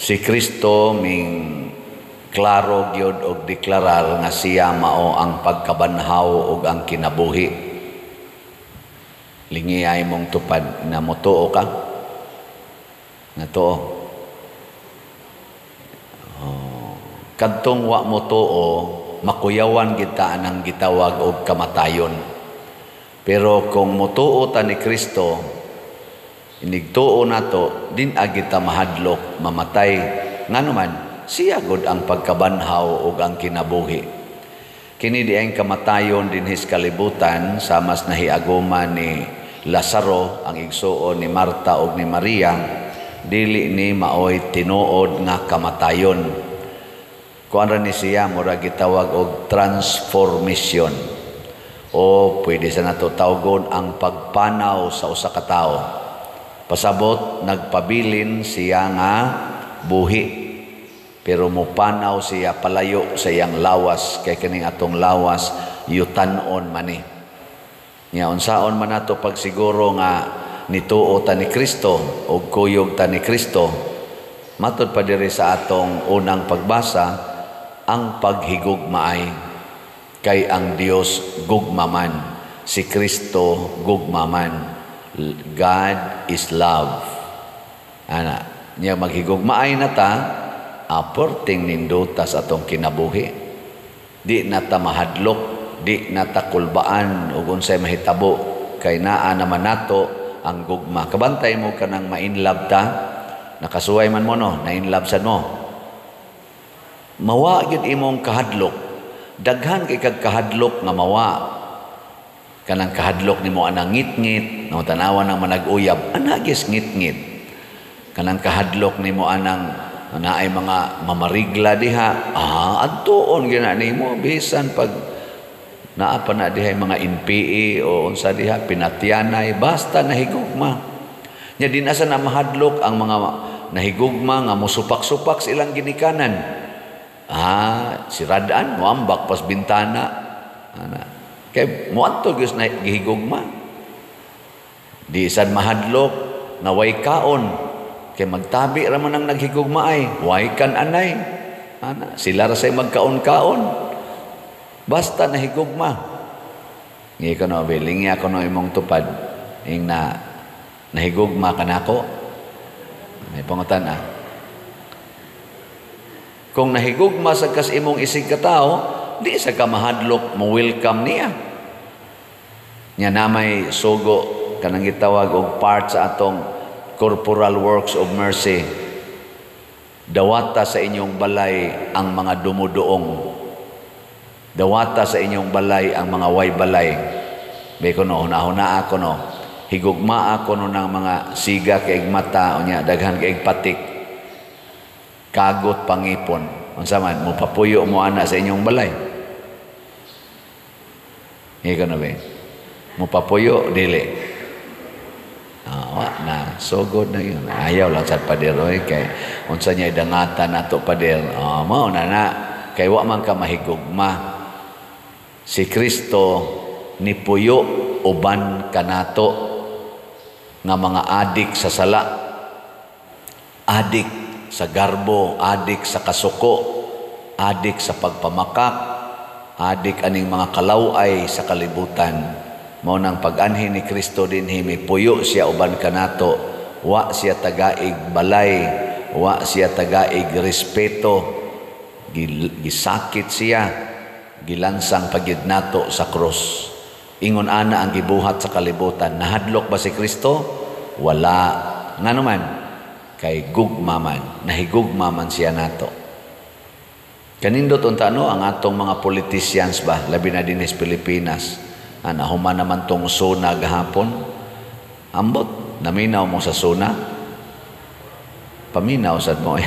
Si Kristo ming klaro gyud og deklarar nga siya mao ang pagkabanhaw ug ang kinabuhi. Lingiay mong tupad na motuo ka? Natuo. Oh. Kadtong wa motuo, makuyawan kita anang gitawag og kamatayon. Pero kung motuo ta ni Kristo, inigtuo nato, din agita mahadlok mamatay. Ngano man, siya gud ang pagkabanhaw ug ang kinabuhi. Kini di ang kamatayon dinhis kalibutan, sa mas nahiagoma ni Lazaro, ang igsuon ni Marta ug ni Maria, dili ni maoy tinuod nga kamatayon. Kuan ra ni siya, mura gitawag og transformation. O pwede sa nato tawgon ang pagpanaw sa usa ka tawo. Pasabot, nagpabilin siya nga buhi. Pero mopanaw siya palayo sa iyang lawas, kay kining atong lawas yutan-on man ni. Nya unsaon man nato pagsiguro nga nituo ta ni Kristo og kuyog ta ni Kristo? Matud pa diri sa atong unang pagbasa, ang paghigugmaay, kay ang Dios gugmaman, si Kristo gugmaman. God is love. Ana, nya maghigugmaay na ta, aporting nindota sa atong kinabuhi. Di na ta mahadlok, di na ta kulbaan ug unsay mahitabo, kay naa naman nato ang gugma. Kabantay mo kanang ma-inlove ta, nakasuway man mo, no, na-inlove sad mo. Mawa gyud imong kahadlok. Daghan kay kag kahadlok nga mawa. Kanang kahadlok nimo anang ngit-ngit, no, tanawa nang manag-uyab, anagis ngit-ngit. Kanang kahadlok nimo anang naay mga mamarigla diha, adtuon gyud na nimo bisan pag naa pa na diha mga NPA o unsa diha, pinatyanay, basta nahigugma. Nya di na sa na mahadlok ang mga nahigugma nga mosupak-supak sa ilang ginikanan. Si Radan moambak pas bintana. Ana. Kay moadto gyud na gihigugma. Di sad mahadlok nga way kaon, kay magtabi ra man ang naghigugma ay, way kan anay. Ana, sila ra say magkaon-kaon. Basta nahigugma. Ngi ko no, biling ako no imong tupad ing na nahigugma kanako. May pangutan ah. Kung nahigugma sa kas imong isig katao, di sa ka mahadlok mo welcome niya. Nya na may sugo kanang gitawag og part sa atong corporal works of mercy. Dawata sa inyong balay ang mga dumuduong. Dawata sa inyong balay ang mga way balay. May kuno, hunahuna ako no. Higugma ako no ng mga siga kaig mata, unya daghan kaig patik. Kagot pangipon. Unsa man, mopapuyo mo ana sa inyong balay? Ikaw na ba? Mopapuyo, dili. Wa na, sugod na yun. Ayaw lang sa pader, oy, kay unsa niya dangatan nato pader. Mao na na, kay wa man ka mahigugma. Si Kristo nipuyo uban kanato nga mga adik sa sala, adik sa garbo, adik sa kasuko, adik sa pagpamakak, adik aning mga kalaway sa kalibutan. Mao nang pag-anhi ni Kristo dinhi, mipuyo siya uban kanato, wa siya tagaig balay, wa siya tagaig respeto, gisakit siya, gilansang pagyud nato sa krus. Ingon ana ang gibuhat sa kalibutan. Nahadlok ba si Kristo? Wala. Ngano man? Kay gugma man, nahigugma man siya nato. Kanindot unta no ang atong mga politicians ba, labi na dinhi sa Pilipinas. Ana human naman tong SONA gahapon. Ambot, naminaw mo sa SONA? Paminaw sad mo.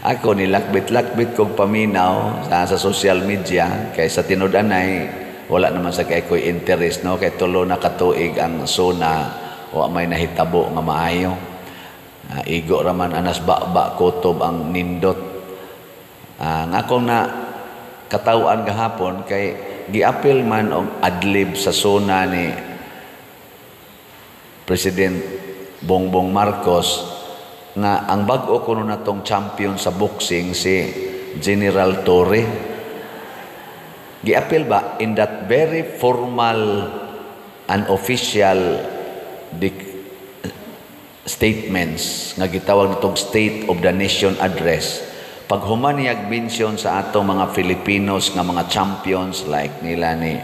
Ako nilakbit-lakbit kog paminaw sa social media, kay sa tinud-anay wala naman sa kay ko'y interest no, kay tulo na katuig ang SONA, wa may nahitabo nga maayo. Igo raman anas ba kutob ang nindot. Ang akong na katawan gahapon kay giapil man og adlib sa SONA ni President Bongbong Marcos Nga ang bag-o kuno natong champion sa boxing si General Torre. Giapil ba in that very formal and official statements nga gitawag natong State of the Nation Address, pag human niyag mention sa atong mga Filipinos nga mga champions like nila ni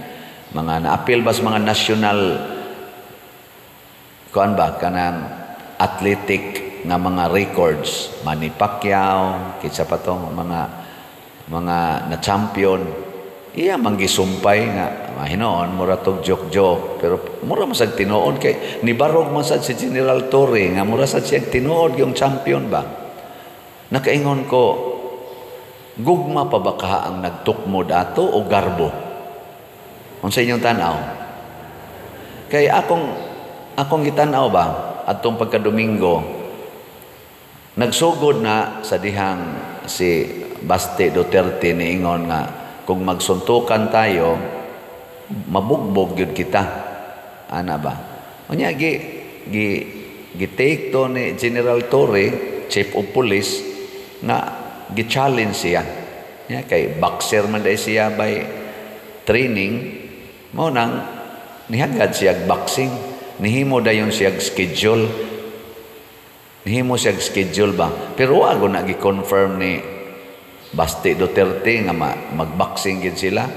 mga naapil ba sa mga national kuan ba, kanang athletic nga mga records, Manny Pacquiao, kinsa pa tong mga na champion, iya man gisumpay nga hinoon mura tog joke joke, pero mura man sad tinuod kay nibarog man sad si General Torre nga mura sad siya tinuod yung champion ba. Nakaingon ko, gugma pa ba kaha ang nagtukmod ato o garbo? Unsa inyong tan-aw? Kay akong gitan-aw ba adtong pagka-Domingo, nagsugod na sa dihang si Baste Duterte niingon nga kung magsuntukan tayo, mabugbog gyud kita, ana ba. Unya gi gi gi-take to ni General Torre, Chief of Police, nga gi-challenge siya. Nya kay boxer man dai siya by training, mao nang nihagad siya boxing, nihimo dayon siya schedule. Nihimo siya schedule ba. Pero wa na gi-confirm ni Baste Duterte nga mag-boxing gid sila.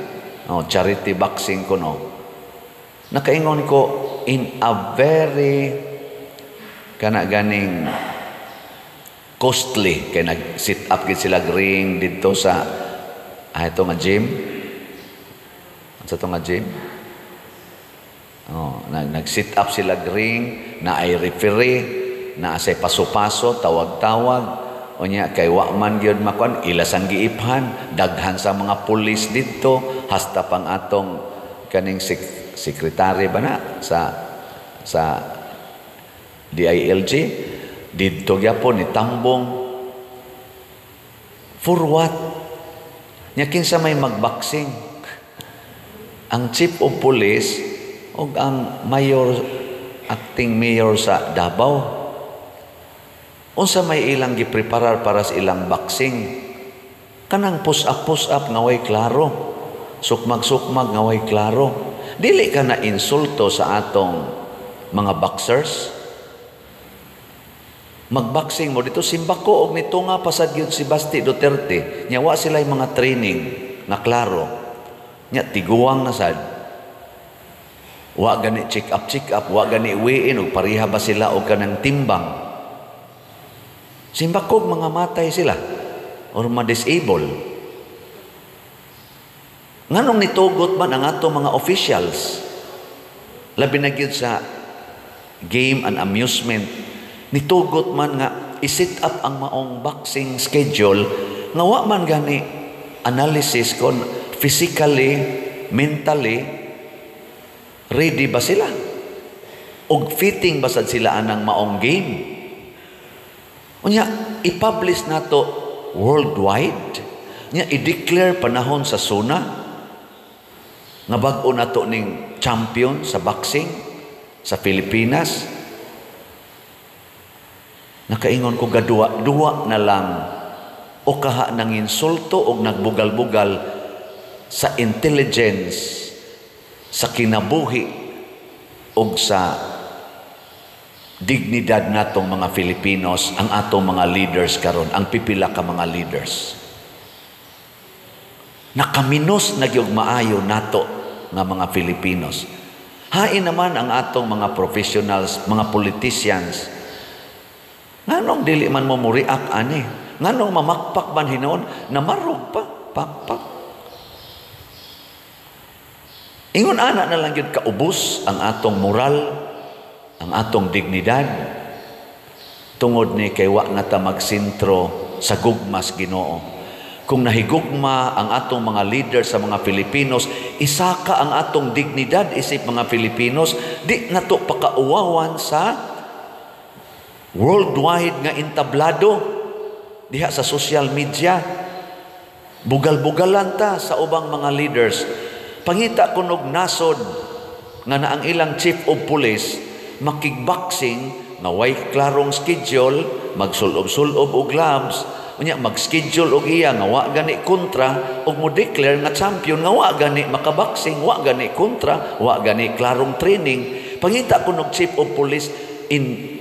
Oh, charity boxing kuno. Nakaingon ko, in a very kana ganing costly kay nag sit up gid sila ring didto sa ito nga gym. Sa to nga gym. Oh, nag sit up sila ring, na ay referee, na say paso-paso, tawag-tawag. Unya kay wa man gyud makuan, ila sang giiphan, daghan sa mga pulis didto, hasta pang atong kaning sekretary ba na sa DILG didto gyapon ni tambong. For what? Nya kinsa may magboxing? Ang chief of police ug ang mayor, acting mayor sa Davao. Unsa may ilang gipreparar para sa ilang boxing? Kanang push up, push up nga way klaro. Sukmag-sukmag nga way klaro. Dili ka na insulto sa atong mga boxers? Magboxing mo dito, simbako og nito nga pasad gyud si Basti Duterte. Nya wa sila mga training nga klaro. Nya tiguang na sad. Wa gani check up, check up, wa gani weigh-in og pareha ba sila og kanang timbang. Simbakog mga matay sila or ma-disable. Nganong nitugot man ang ato mga officials, labi na gyud sa game and amusement, nitugot man nga i-set up ang maong boxing schedule nga wa man gani analysis kon physically, mentally ready ba sila og fitting ba sad sila anang maong game? Unya i-publish nato worldwide. Nya i-declare panahon sa SONA nga bag-o nato ning champion sa boxing sa Pilipinas. Nakaingon ko, gaduwa duwa na lang o kaha nang insulto og nagbugal-bugal sa intelligence, sa kinabuhi og sa dignidad natong mga Filipinos ang atong mga leaders karon, ang pipila ka mga leaders. Nakaminos na gyud maayo nato nga mga Filipinos. Hain naman ang atong mga professionals, mga politicians. Nganong dili man mo mo-react ani? Nganong mamakpak man hinuon, namarog pa, pakpak? Ingon ana na lang gyud kaubos ang atong moral, ang atong dignidad. Tungod ni kay wa na ta magsentro sa gugmas Ginoo. Kung nahigugma ang atong mga leader sa mga Filipinos, isaka ang atong dignidad isip mga Filipinos, di nato pakauwawan sa worldwide nga entablado diha sa social media. Bugal-bugalan ta sa ubang mga leaders. Pangita kunog nasod nga na ang ilang chief of police makigboxing nga way klarong schedule, magsulob-sulob og gloves, unya mag-schedule og iya nga wa gani kontra, og mo declare nga champion nga wa gani makaboxing, wa gani kontra, wa gani klarong training. Pangita ko og chief of police in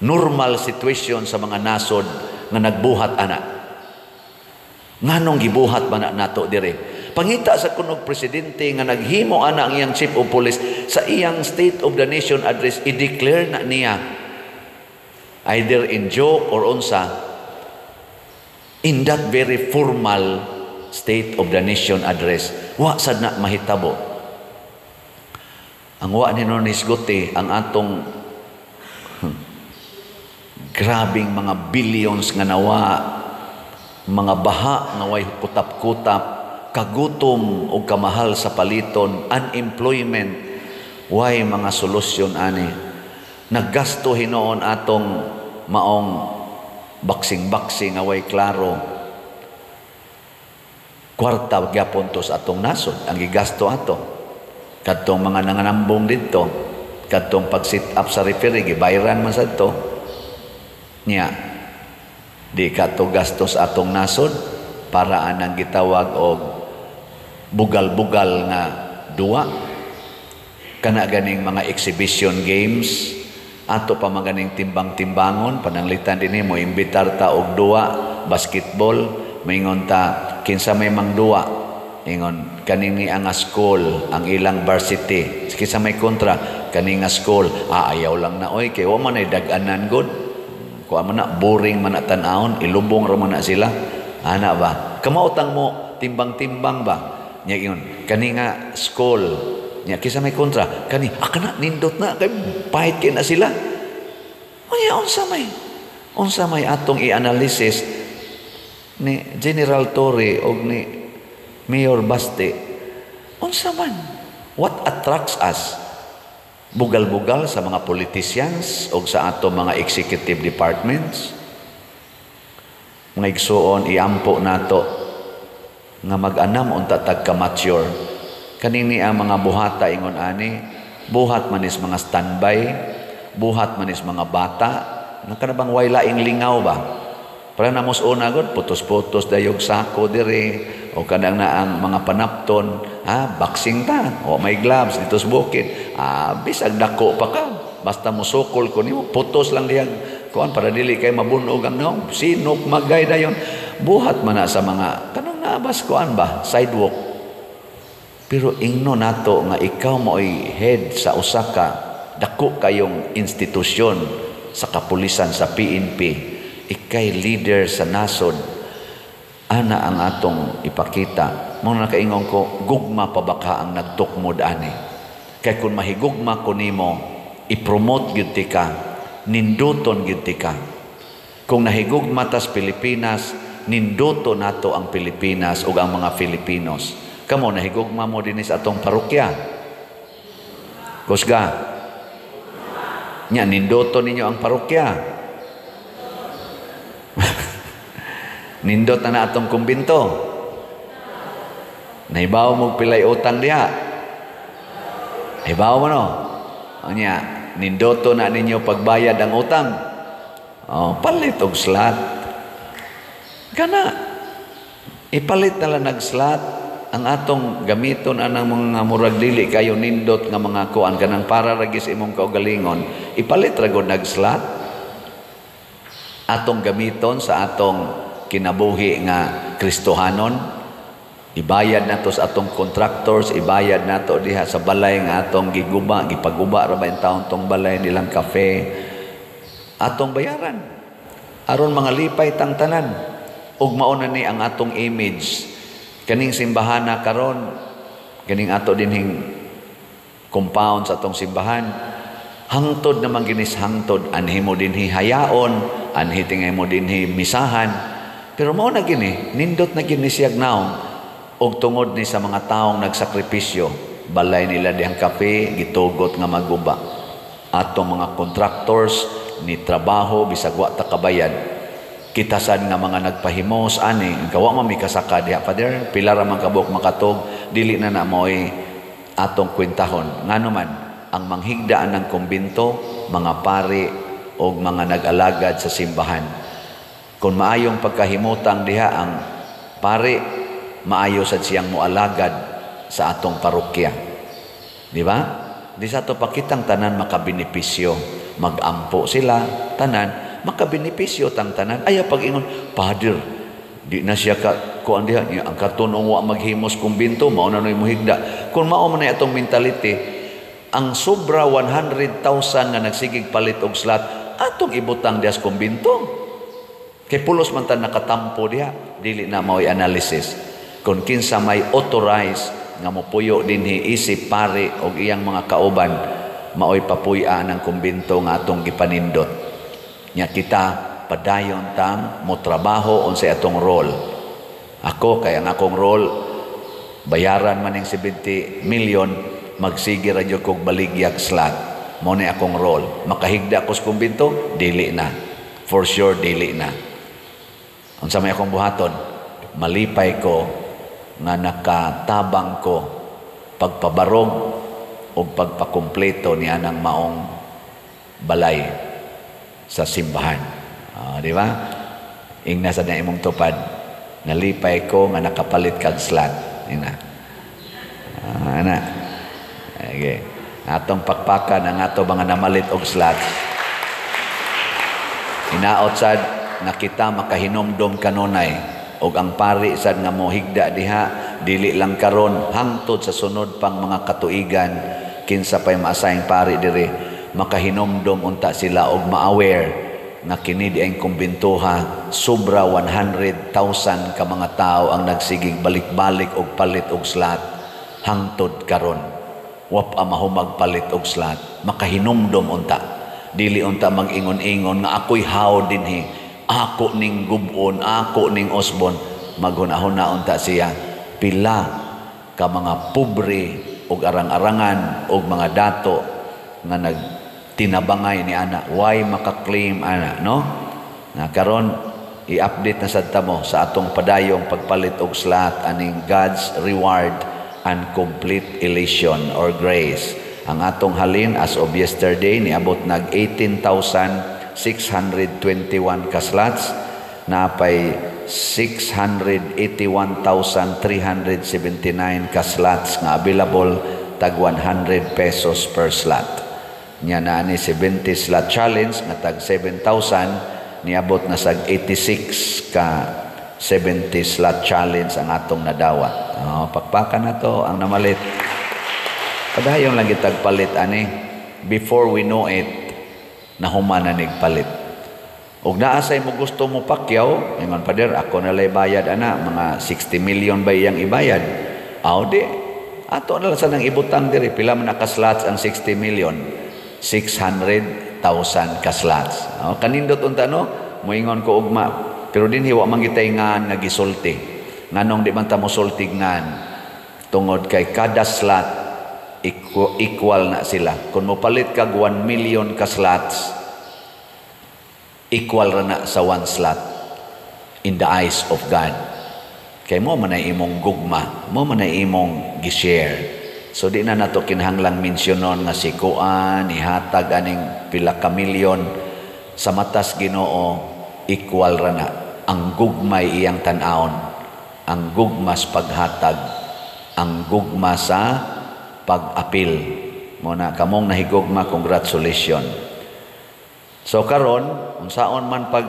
normal situation sa mga nasod nga nagbuhat ana. Nganong gibuhat man na nato dire? Pangita sa kunog presidente nga naghimo ana ang iyang chief of police sa iyang State of the Nation Address, i-declare na niya either in joke or unsa in that very formal State of the Nation Address. Wa sad na mahitabo. Ang wa ni nisguti ang atong grabing mga billions nga nawa, mga baha nga way kutap-kutap, kagutom o kamahal sa paliton, unemployment, way mga solusyon ani. Naggasto hinuon atong maong boxing-boxing nga way klaro. Kwarta gyapon to sa atong nasod ang gigasto ato. Kadtong mga nanganambong didto, kadtong pag-sit up sa referee, gibayran man sad to. Nya, di ka to gastos atong nasod para anang gitawag og bugal-bugal nga duwa. Kana ganing mga exhibition games, ato pa maganing timbang-timbangon, pananglitan dinhi mo imbitar ta og duwa basketball, maingon ta kinsa may mangduwa, ingon kanini ang school, ang ilang varsity, kinsa may kontra kani nga school, ayaw lang na oy kay wa man ay dag-anan god. Kuha man na, boring man na tan-awon, ilubong ra man na sila. Ana ba? Kamautang mo, timbang-timbang ba? Nya ingon, kani nga school, nya kisa may kontra, kani, kana, nindot na, kay pahit kay na sila. Unya, unsa may? Unsa may atong i-analysis ni General Torre og ni Mayor Baste? Unsa man? What attracts us? Bugal-bugal sa mga politicians o sa ato mga executive departments? Mga igsuon, iampo nato nga mag-anam unta tag ka-mature. Kanini ang mga buhata ingon ani, buhat manis mga standby, buhat manis mga bata, nga kana bang way laing lingaw ba? Para namos una god, putos-putos dayog sako dire, o kanang na ang mga panapton, boxing ta, o may gloves dito sa bukid, bisag dako pa ka, basta musukol ko nimo, putos lang diyang kuan para dili kay mabunog ang naong, sinok magay dayon. Buhat man na sa mga kanang naabas kuan ba, sidewalk. Pero ingno nato nga ikaw mo'y head sa usa ka dako kayong institusyon sa kapulisan sa PNP, ikay leader sa nasod, ana ang atong ipakita. Mao na nakaingon ko, gugma pa ba ka ang nagtukmod ani? Kay kung mahigugma ko nimo, ipromote gyud ti ka, ninduton gyud ti ka. Kung nahigugma tas Pilipinas, ninduto nato ang Pilipinas ug ang mga Filipinos. Kamo nahigugma mo dinhi sa atong parokya? Kusga. Nya ninduto ninyo ang parokya. Nindot na na atong kumbinto. Nahibaw mo pilay utang diha. Nahibaw mo no? Nya, nindoto na ninyo pagbayad ang utang. Oh, palit og slot. Kana ipalit na lang nag-slot ang atong gamiton anang mga murag dili kayo nindot nga mga kuan kanang para ragis imong kaugalingon, ipalit ra gud nag-slot atong gamiton sa atong kinabuhi nga Kristohanon. Ibayad nato sa atong contractors, ibayad nato diha sa balay nga atong giguba, gipaguba ra ba taon tong balay nilang kafe, atong bayaran aron mga lipay tang tanan. Ug mao na ni ang atong image kaning simbahana karon, kaning ato dinhing compound sa atong simbahan, hangtod naman ginis hangtod anhi mo dinhi hayaon, anhi tingay mo dinhi misahan, pero mao na gini nindot na gini siyag naong. Og tungod ni sa mga taong nagsakripisyo, balay nila dihang kape gitugot nga maguba. Atong mga contractors ni trabaho bisag wa ta kabayad. Kitasan nga mga nagpahimos ani, gawa man mi kasaka diha Father, pila ra man kabuk makatog, dili na na mo'y atong kwentahon. Ngano man ang manghigdaan ng kumbinto, mga pari og mga nag-alagad sa simbahan. Kung maayong pagkahimutang diha ang pari, maayo sad siyang moalagad sa atong parokya. Di ba? Di sa ato pakitang tanan makabenepisyo. Magampo sila, tanan, makabenepisyo tang tanan. Ayaw pag-ingon, "Father, di na siya ka kuan diha niya ang katunong wa maghimos kumbinto, mao na noy mohigda." Kung mao man na atong mentality, ang sobra 100,000 nga nagsigig palit og slot, atong ibutang diha sa kumbinto. Kay pulos man ta nakatampo diha, dili na mao'y analysis. Kung kinsa may authorize nga mopuyo dinhi isip pari og iyang mga kauban, mao'y papuy-an ang kumbinto nga atong gipanindot. Nya kita padayon tang mo trabaho unsay atong role. Ako kay ang akong role, bayaran man ning 70 million, magsige ra gyud kog baligyag slot. Mao ni akong role. Makahigda ko sa kumbinto, dili na. For sure dili na. Unsa may akong buhaton? Malipay ko nga nakatabang ko pagpabarog o pagpakumpleto ni anang maong balay sa simbahan. Di ba? Ingna sa na imong tupad. "Nalipay ko nga nakapalit kag slot." Ingna. Ana. Okay. Atong pakpakan ang ato mga namalit og slots. Hinaot sad nga kita makahinumdom kanunay og ang pari sad nga mohigda diha, dili lang karon, hangtod sa sunod pang mga katuigan, kinsa pay maasayang pari diri, makahinumdom unta sila og ma-aware nga kini di ang kumbintuha, sobra 100,000 ka mga tao ang nagsigig balik-balik og palit og slot hangtod karon. Wa pa mahumag palit og slot. Makahinumdom unta, dili unta mag-ingon-ingon nga ako'y how dinhi, ako ning gubon, ako ning osbon. Maghuna-huna unta siya pila ka mga pobre og arang-arangan og mga dato nga nagtinabangay ni ana, why maka-claim ana, no? Na karon i-update na sad ta mo sa atong padayong pagpalit og slot aning God's reward and complete elation or grace. Ang atong halin as of yesterday, niabot nag 18,621 ka slots, napay 681,379 ka slots nga available, tag 100 pesos per slot. Nya na ni 70 slot challenge nga tag 7,000, niabot na sa 86 ka 70 slot challenge ang atong nadawat. Oh, pakpakan na to ang namalit. Padayon lang gitag palit ani. Before we know it, nahuman na nigpalit. Og naa say mo gusto mo pakyaw, ingon, "Pader, ako na lay bayad ana, mga 60 million ba iyang ibayad?" Aw di, ato na lang sa nang ibutang diri. Pila man ka slots ang 60 million? 600,000 ka slots. Oh, kanindot unta, no? Moingon ko ugma. Pero dinhi wa man gitay ngan nga gisulti. Nganong di man ta mosulti ngan? Tungod kay kada slot equal, equal na sila. Kung mopalit kag 1 million ka slots, equal ra na sa one slot in the eyes of God. Kay mo man ay imong gugma, mo man ay imong gi-share. So di na nato kinahanglang mensyonon nga si kuan ihatag aning pila ka milyon. Sa matas Ginoo, equal ra na. Ang gugmay iyang tan-awon, ang gugma sa paghatag, ang gugma sa pag-apil. Mo na kamong nahigugma, congratulations. So karon, unsaon man pag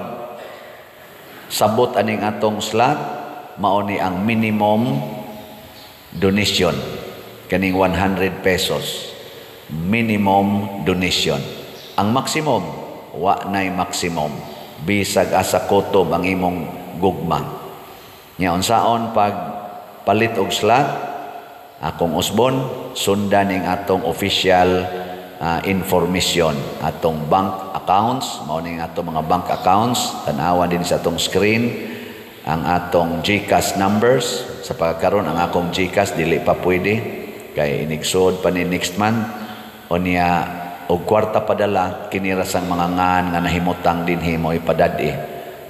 sabot aning atong slot, mao ni ang minimum donation kaning 100 pesos minimum donation. Ang maximum, wa nay maximum, bisag asa kutob ang imong gugma. Nya unsaon pag palit og slot, akong usbon, sundan ning atong official information, atong bank accounts. Mao ning atong mga bank accounts, tan-awan din sa atong screen ang atong GCash numbers. Sa pagkaron, ang akong GCash dili pa pwede kay inigsod pa ni next month. Unya og kwarta padala, kini ra sang mga ngan nga nahimutang dinhi mo ipadad-i.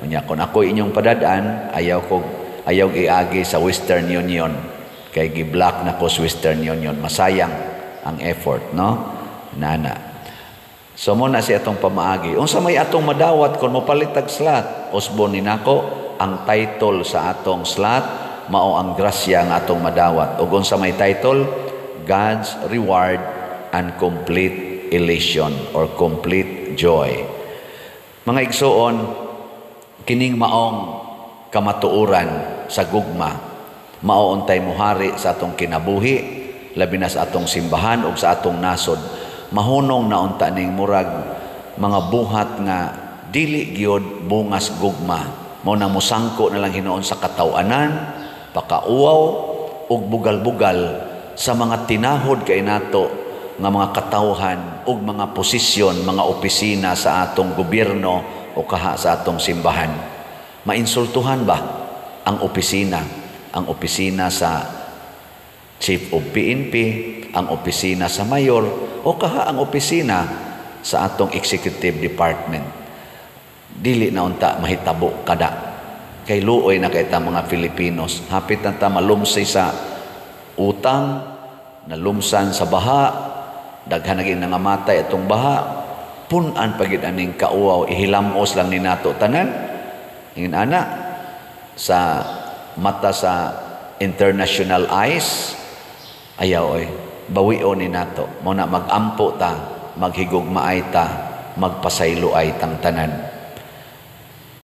Unya kon ako inyong padad-an, ayaw ko, ayaw iagi sa Western Union kay gi-block na ko sa Western Union, masayang ang effort, no? Nana. So mao na siya atong pamaagi. Unsa may atong madawat kung mopalit tag slot? Usbon ni nako ang title sa atong slot, mao ang grasya nga atong madawat. Ug unsa may title? God's reward and complete elation or complete joy. Mga igsuon, kining maong kamatuoran sa gugma mao untay muhari sa atong kinabuhi, labi na sa atong simbahan ug sa atong nasod. Mahunong na unta ning murag mga buhat nga dili gyud bungas gugma. Mao na musangko na lang hinuon sa kataw-anan, pakauwaw ug bugal-bugal sa mga tinahod kay nato nga mga katawhan ug mga posisyon, mga opisina sa atong gobyerno o kaha sa atong simbahan. Mainsultuhan ba ang opisina? Ang opisina sa Chief of PNP, ang opisina sa mayor, o kaha ang opisina sa atong executive department. Dili na unta mahitabo kada. Kay luoy na kay ta mga Filipinos. Hapit na ta malumsi sa utang, nalumsan sa baha, daghan na nangamatay atong baha, pun-an pagid aning kauwaw, ihilamos lang ni nato tanan. Ingin ana sa mata sa international eyes, ayaw oy, bawion ni nato. Mao na magampo ta, maghigugmaay ta, magpasayloay tang tanan.